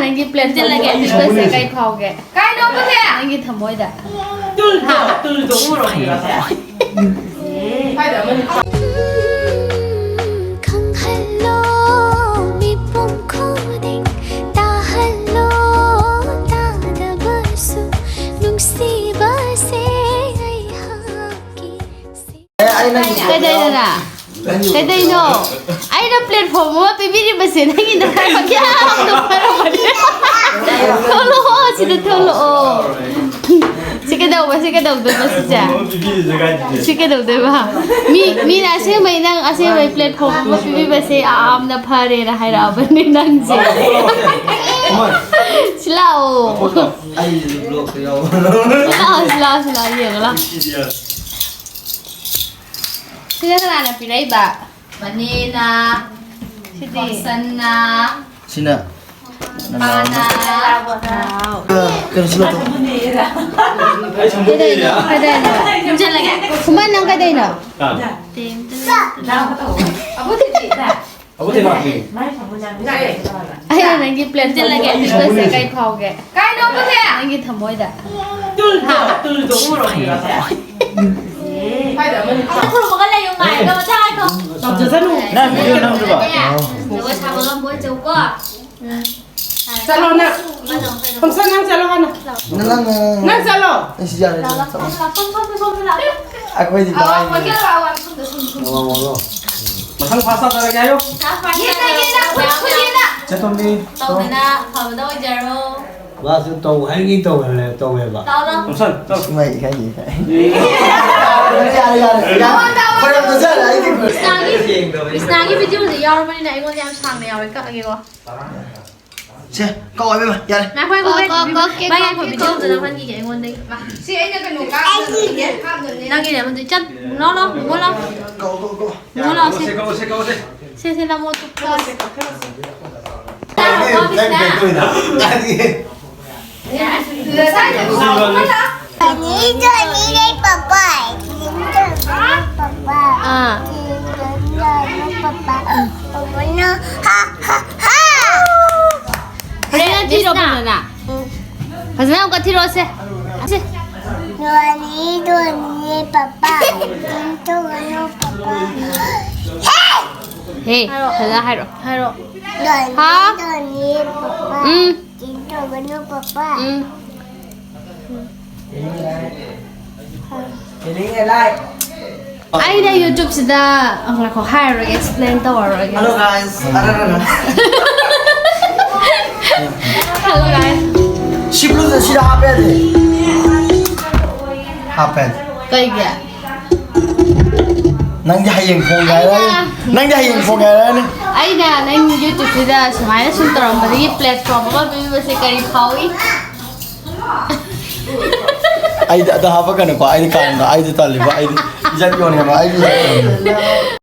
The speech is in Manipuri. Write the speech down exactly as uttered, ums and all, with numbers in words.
ꯅꯪꯒꯤ ꯄ꯭ꯂꯦꯠꯐꯣꯝ ꯆꯠꯂꯒꯦ꯫ ꯄꯤꯁꯄꯁꯦ ꯀꯩ ꯐꯥꯎꯒꯦ? ꯀꯥꯏꯅꯣ ꯄꯨꯊꯦ? ꯅꯪꯒꯤ ꯊꯃꯣꯏꯗ꯫ ꯇꯨꯜꯗꯣ, ꯇꯨꯜꯗꯣ ꯎꯔꯣ꯫ ꯍꯥꯏꯗ ꯑꯃꯅꯤ꯫ ꯈꯪꯍꯜꯂꯣ ꯃꯤꯄꯨꯝ ꯈꯨꯗꯤꯡ, ꯇꯥꯍꯜꯂꯣ ꯇꯥꯗꯕꯁꯨ, ꯅꯨꯡꯁꯤꯕꯁꯦ ꯑꯩꯍꯥꯛꯀꯤ ꯁꯤ- ꯑꯦ, ꯑꯩ ꯅꯪꯒꯤ ꯀꯩꯗꯩꯅꯣ ꯅꯪ? ꯀꯩꯗꯩꯅꯣ? ꯑꯩꯅ ꯄ꯭ꯂꯦꯠꯐꯣꯝ ꯑꯃ ꯄꯤꯕꯤꯔꯤꯕꯁꯦ ꯅꯪꯒꯤ ꯅꯔꯥꯏꯕꯛ ꯌꯥꯝꯅ ꯐꯔꯕꯅꯦ꯫ ꯊꯣꯛꯂꯛꯑꯣ, ꯁꯤꯗ ꯊꯣꯛꯂꯛꯑꯣ꯫ ꯁꯤ ꯀꯩꯗꯧꯕ? ꯁꯤ ꯀꯩꯗꯧꯗꯣꯏꯕ ꯁꯤꯁꯦ? ꯁꯤ ꯀꯩꯗꯧꯗꯣꯏꯕ? ꯃꯤ, ꯃꯤꯅ ꯑꯁꯦꯡꯕꯩ ꯅꯪ ꯑꯁꯦꯡꯕꯩ ꯄ꯭ꯂꯦꯠꯐꯣꯝ ꯑꯃ ꯄꯤꯕꯤꯕꯁꯦ ꯌꯥꯝꯅ ꯐꯔꯦꯅ ꯍꯥꯏꯔꯛꯑꯕꯅꯦ ꯅꯪꯁꯦ꯫ ꯁꯤ ꯂꯥꯛꯑꯣ꯫ ꯑꯩ ꯕ꯭ꯂꯣꯛꯇ ꯌꯥꯎꯕ꯫ ꯁꯤ ꯂꯥꯛꯑꯣ, ꯁꯤ ꯂꯥꯛꯑꯣ, ꯁꯤ ꯂꯥꯛꯑꯣ, ꯌꯦꯡꯉꯣ ꯂꯥꯛꯑꯣ꯫ ꯁꯤꯅ ꯀꯅꯥꯅ ꯄꯤꯔꯛꯏꯕ? ꯃꯅꯦꯅ, ꯁꯤꯗꯤ? ꯊꯣꯝꯁꯟꯅ, ꯁꯤꯅ ꯄꯥꯅ꯫ ꯀꯩꯅꯣ ꯁꯤ ꯂꯧꯊꯣꯛ꯫ ꯀꯩꯗꯧꯅꯣ? ꯀꯩꯗꯧꯅꯣ? ꯊꯝꯖꯜꯂꯒꯦ꯫ ꯈꯨꯃꯟ, ꯅꯪ ꯀꯩꯗꯧꯅꯣ? ꯑꯕꯨꯗꯤꯗꯤ? ꯑꯩꯅ ꯅꯪꯒꯤ ꯄ꯭ꯂꯦꯠꯐꯣꯝ ꯊꯝꯖꯜꯂꯒꯦ꯫ ꯄꯤꯁꯄꯁꯦ ꯀꯩ ꯐꯥꯎꯒꯦ? ꯀꯥꯏꯅꯣ ꯄꯨꯊꯦ? ꯅꯪꯒꯤ ꯊꯃꯣꯏꯗ꯫ ꯇꯨꯜꯗꯣ, ꯇꯨꯜꯗꯣ ꯎꯔꯣ꯫ ꯈꯨꯔꯨꯝꯃꯒ ꯂꯩꯌꯨ, ꯉꯥꯏꯔꯒ ꯃꯆꯥ ꯍꯥꯏꯈꯣ꯫ ꯇꯧꯖꯁꯅꯨ꯫ ꯅꯪ ꯚꯤꯗꯤꯑꯣ ꯅꯝꯗ꯭ꯔꯣ? ꯖꯒꯣꯏ ꯁꯥꯕ ꯉꯝꯕ ꯑꯣꯏꯖꯧꯀꯣ꯫ ꯆꯠꯂꯣ ꯅꯪ꯫ ꯐꯪꯁꯟ ꯅꯪ ꯆꯠꯂꯣ ꯍꯥꯟꯅ꯫ ꯅꯪ, ꯅꯪ, ꯅꯪ ꯆꯠꯂꯣ꯫ ꯑꯩꯁꯨ ꯌꯥꯔꯦ, ꯆꯠꯂꯣ, ꯆꯠꯂꯣ꯫ ꯑꯩꯈꯣꯏꯗꯤ ꯑꯥ, ꯚꯥꯏꯅꯦ꯫ ꯍꯣꯏ, ꯍꯣꯏ, ꯍꯣꯏ, ꯁꯣꯝꯗ, ꯁꯣꯝꯗ, ꯁꯣꯝꯗ꯫ ꯂꯥꯛꯑꯣ, ꯂꯥꯛꯑꯣ, ꯂꯥꯛꯑꯣ꯫ ꯃꯊꯪ ꯐꯥꯁ ꯇꯥꯖꯔꯒꯦ ꯍꯥꯏꯌꯣ꯫ ꯌꯦꯠꯅ, ꯌꯦꯠꯅ, ꯈꯨꯠ, ꯈꯨꯠ ꯌꯦꯠꯅ꯫ ꯆꯦ ꯇꯣꯝꯕꯤ, ꯇꯧꯗꯅ ꯐꯕꯗ ꯑꯣꯏꯖꯔꯣ꯫ ꯃꯥꯁꯨ ꯇꯧ ꯍꯥꯏꯔꯤ, ꯇꯧꯍꯜꯂꯦ, ꯇꯧꯋꯦꯕ꯫ ꯇꯧꯔꯣ꯫ ꯇꯧꯁꯜ, ꯇꯧ꯫ ꯏꯁ, ꯃꯩ ꯏꯀꯥꯏ, ꯏꯀꯥꯏ꯫ ꯌꯥꯔꯦ, ꯌꯥꯔꯦ, ꯌꯥꯔꯦ꯫ ꯈꯣꯏꯔꯝꯗ ꯆꯠꯂꯦ, ꯑꯩꯗꯤ꯫ ꯀ꯭ꯔꯤꯁꯅꯥꯒꯤ, ꯀ꯭ꯔꯤꯁꯅꯥꯒꯤ ꯚꯤꯗꯤꯑꯣꯁꯦ ꯌꯥꯎꯔꯕꯅꯤꯅ ꯑꯩꯉꯣꯟꯗ ꯌꯥꯝ ꯁꯥꯡꯅ ꯌꯥꯎꯔꯦ, ꯀꯛꯑꯒꯦꯀꯣ꯫ ꯁꯦ, ꯀꯛꯑꯣ, ꯏꯕꯦꯝꯃ, ꯌꯥꯔꯦ꯫ ꯉꯥꯏꯈꯣ, ꯉꯥꯏꯈꯣ, ꯀꯛꯑꯣ, ꯀꯛꯑꯣ, ꯀꯛꯑꯣ, ꯃꯥꯏ ꯉꯥꯏꯈꯣ, ꯀꯛꯑꯣ, ꯚꯤꯗꯤꯑꯣ ꯑꯝꯇ ꯅꯝꯍꯟꯈꯤꯒꯦ ꯑꯩꯉꯣꯟꯗꯒꯤ꯫ ꯁꯤ ꯑꯩꯅ ꯀꯩꯅꯣ ꯀꯥꯞꯅꯕꯅꯦ, ꯍꯥꯞꯅꯕꯅꯦ꯫ ꯅꯪꯒꯤꯅꯦ ꯑꯃꯗꯨ ꯆꯠ, ꯂꯥꯎ, ꯂꯥꯎ, ꯃꯣ ꯂꯥꯎ꯫ ꯀꯛꯑꯣ, ꯀꯛꯑꯣ, ꯀꯛꯑꯣ꯫ ꯃꯣ ꯂꯥꯎ, ꯁꯦ꯫ ꯁꯦ, ꯀꯛꯑꯣ, ꯁꯦ, ꯀꯛꯑꯣ, ꯁꯦ꯫ ꯁꯦ, ꯁꯦ, ꯅꯃꯣ ꯇꯨ ꯀꯛꯑꯣ, ꯁꯦ, ꯀꯛꯑꯣ, ꯁꯦ꯫ ꯇꯥꯔꯕꯣ, ꯀꯩ, ꯀꯩ, ꯀ꯭ꯔꯤꯁꯅꯥ? ꯀꯩ ꯇꯧꯔꯤꯅꯣ? ꯉꯁꯥꯏꯗꯣ ꯁꯣꯝꯗ꯫ ꯖꯣꯅꯤꯅꯦ ꯄꯄꯥ꯫ ꯄꯄꯥ꯫ ꯑꯥ꯫ ꯖꯣꯅꯤꯅꯦ ꯄꯄꯥ꯫ ꯄꯄꯥꯅ ꯍꯥ, ꯍꯥ, ꯍꯥ꯫ ꯍꯣꯔꯦꯟ ꯐꯖꯅ ꯐꯖꯅ ꯑꯃꯨꯛꯀ ꯊꯤꯔꯛꯑꯣꯁꯦ꯫ ꯑꯁꯦ꯫ ꯗꯣꯅꯤ ꯗꯣꯅꯤ ꯄꯄꯥ ꯇꯤꯟꯇꯣꯒꯅꯨ ꯄꯄꯥ꯫ ꯍꯦ, ꯐꯖꯅ ꯍꯥꯏꯔꯛꯑꯣ꯫ ꯍꯥꯏꯔꯣ꯫ ꯗꯣꯅꯤ ꯍꯥ? ꯗꯣꯅꯤ ꯄꯄꯥ ꯎꯝ꯫ ꯇꯤꯟꯇꯣꯒꯅꯨ ꯄꯄꯥ꯫ ꯎꯝ꯫ ꯑꯩꯅ YouTubeꯁꯤꯗ, ꯑ, ꯉꯥꯏꯈꯣ, ꯍꯥꯏꯔꯔꯣꯏꯒꯦ, explain ꯇꯧꯔꯔꯣꯏꯒꯦ꯫ Hello guys. ꯑꯔꯔꯔ. Hello guys. ꯁꯤ ꯕ꯭ꯂꯨꯗ ꯁꯤꯗ ꯍꯥꯞꯄ ꯌꯥꯗꯦ. ꯍꯥꯞꯄ ꯌꯥꯗꯦ. ꯀꯩꯒꯤ? ꯅꯪꯗꯤ ꯍꯌꯦꯡ ꯐꯣꯡꯒꯦ ꯍꯥꯏꯔꯅꯤ. ꯅꯪꯗꯤ ꯍꯌꯦꯡ ꯐꯣꯡꯒꯦ ꯍꯥꯏꯔꯅꯤ. ꯑꯩꯅ ꯅꯪ YouTubeꯁꯤꯗ ꯁꯨꯃꯥꯏꯅ ꯁꯨꯝ ꯇꯧꯔꯝꯕꯗꯒꯤ platform ꯑꯃ ꯄꯤꯕꯁꯦ ꯀꯔꯤ ꯐꯥꯎꯏ? ꯑꯩꯗꯤ ꯑꯗꯨ ꯍꯥꯞꯄꯛꯀꯅꯨꯀꯣ, ꯑꯩꯗꯤ ꯀꯥꯟꯗ ꯑꯩꯗꯤ ꯇꯜꯂꯤꯕ, ꯑꯩꯗꯤ ꯏꯖꯠ ꯌꯣꯟꯒꯅꯨ, ꯑꯩꯗꯤ ꯏꯖꯠ ꯌꯣꯟꯒꯅꯨ.